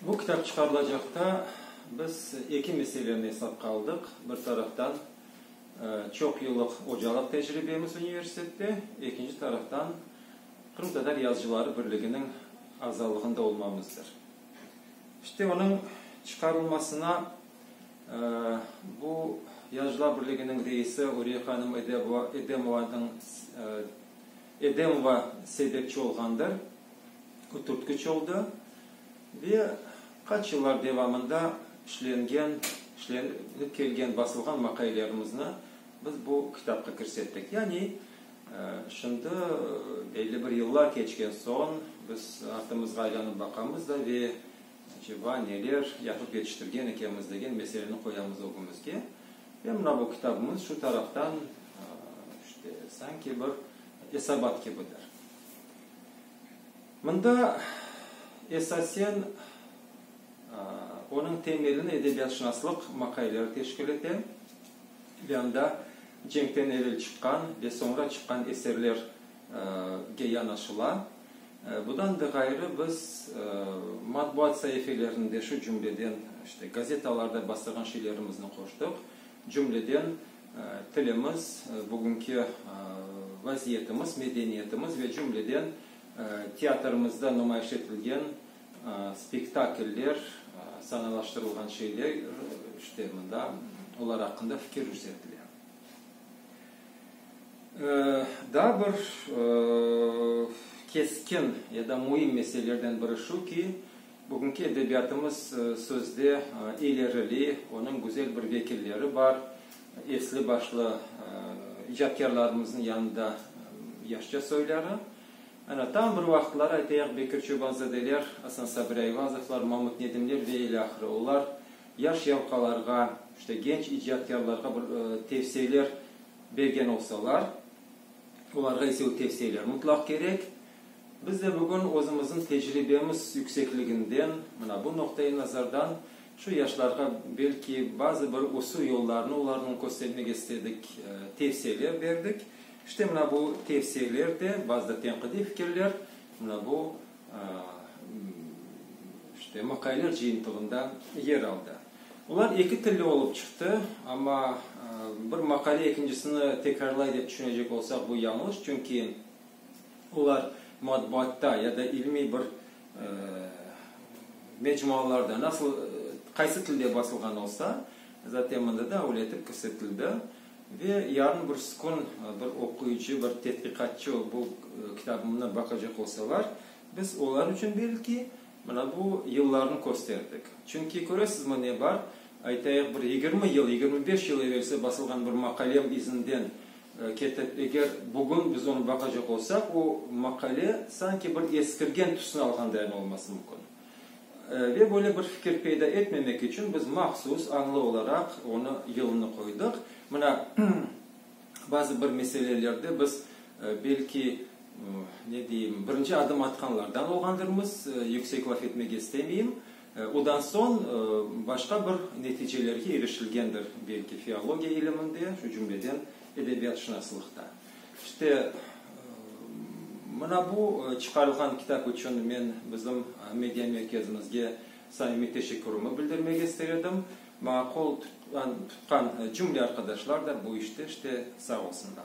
Bu kitap çıqarılacaqta biz eki meseleni esapqa aldıq, bir taraftan, çoq yıllıq ocalıq tecribemiz universitette, ekinci taraftan, Qırımtatar yazıcıları birliginiñ azalığında olmamızdır. İşte, onıñ çıqarılmasına bu Yazıcılar birliginiñ reisi Uriye hanım Edemovanıñ Edemova sebepçi olğandır, o türtkiç oldı ve qaç yıllar devamında işlengen, işlenip kelgen, basılğan maqalelerimizni biz bu kitapqa kirsettik. Yani, şimdi belli bir yıllar keçken soñ biz artımızğa aylanıp baqamız da ve aceba neler yapıp yetiştirgen ekenmiz degen meseleni qoyamız ögümizge. Ve mına bu kitabımız şu taraftan, işte, sanki bir esabat kibidir. Mında esasen onıñ temelini edebiyatşınaslıq maqaleleri teşkil ete ve anda cenkten evel çıqqan ve soñra çıqqan eserlerge yanaşıla. Budan da ğayrı, biz matbuat saifelerinde, şu cümleden, işte, gazetalarda bastırğan şeylerimizni qoştıq. Cümleden, tilimiz, bugünki vaziyetimiz, medeniyetimiz ve cümleden teatrimizde numayış etilgen spektakller, sanalaştırılğan şeyler, işte, mında olar aqqında fikir yürsetile. Daa bir keskin ya da müim meselelerden biri şu ki, bugünki edebiyatımız sözde ilerili, onıñ güzel bir vekilleri bar, esli-başlı icatkârlarımıznıñ yanında yaşça soyları. Ana, tam bir vaqıtları, aytayıq, Bekir Çobanzadeler, Asan Sabri Ayvazovlar, Mamut Nedimler ve ilâhre, olar yaş yavqalarğa, işte, genç icatkârlarğa bir tevsiyeler bergen olsalar, olarğa ise o tevsiyeler mutlaq kerek. Biz de bugün özümizniñ tecribemiz yüksekliginden, mına bu noqta-i nazardan şu yaşlarğa belki bazı bir usul yollarnı olarnıñ köstermege istedik, tevsiyeler berdik. İşte mına bu tevsiyeler de, bazı da tenqidiy fikirler mına bu, işte, maqaleler cıyıntığında yer aldı. Olar eki tilli olıp çıqtı, amma bir maqale ekincisini tekrarlay dep tüşünecek olsaq, bu yañlış, çünki olar matbuatta ya da ilmiy bir mecmualarda nasıl, qaysı tilde basılğan olsa, zaten mında da öyle etip kirsetildi. Ve yarın birisi kün bir oquyıcı, bir tedqiqatçı bu kitabımnı baqacaq olsalar, biz olar içün belki mına bu yıllarnı kösterdik. Çünki köresizmi ne bar, aytayıq, bir 20 yıl, 25 yıl evelsi basılğan bir maqalem izinden ketip, eger bugün biz onı baqacaq olsaq, o maqale sanki bir eskirgen tüsni alğandayın olması mümkün. Ve böyle bir fikir peyda etmemek içün biz mahsus, añlı olaraq onı yılını qoydıq. Mına, bazı bir meselelerde biz, belki, ne deyim, birinci adım atqanlardan olğandırmız, yüksek laf etmege istemeyim. Odan soñ başqa bir neticelerge irişilgendir, belki, filologiya iliminde, şu cümleden edebiyatşınaslıqta. İşte, mına bu çıqarılğan kitap içün men bizim media merkezimizge samimiy teşekkürimi bildirmege ister edim. Maña qol tutqan cümle arqadaşlar da bu işte, işte, sağ olsunlar.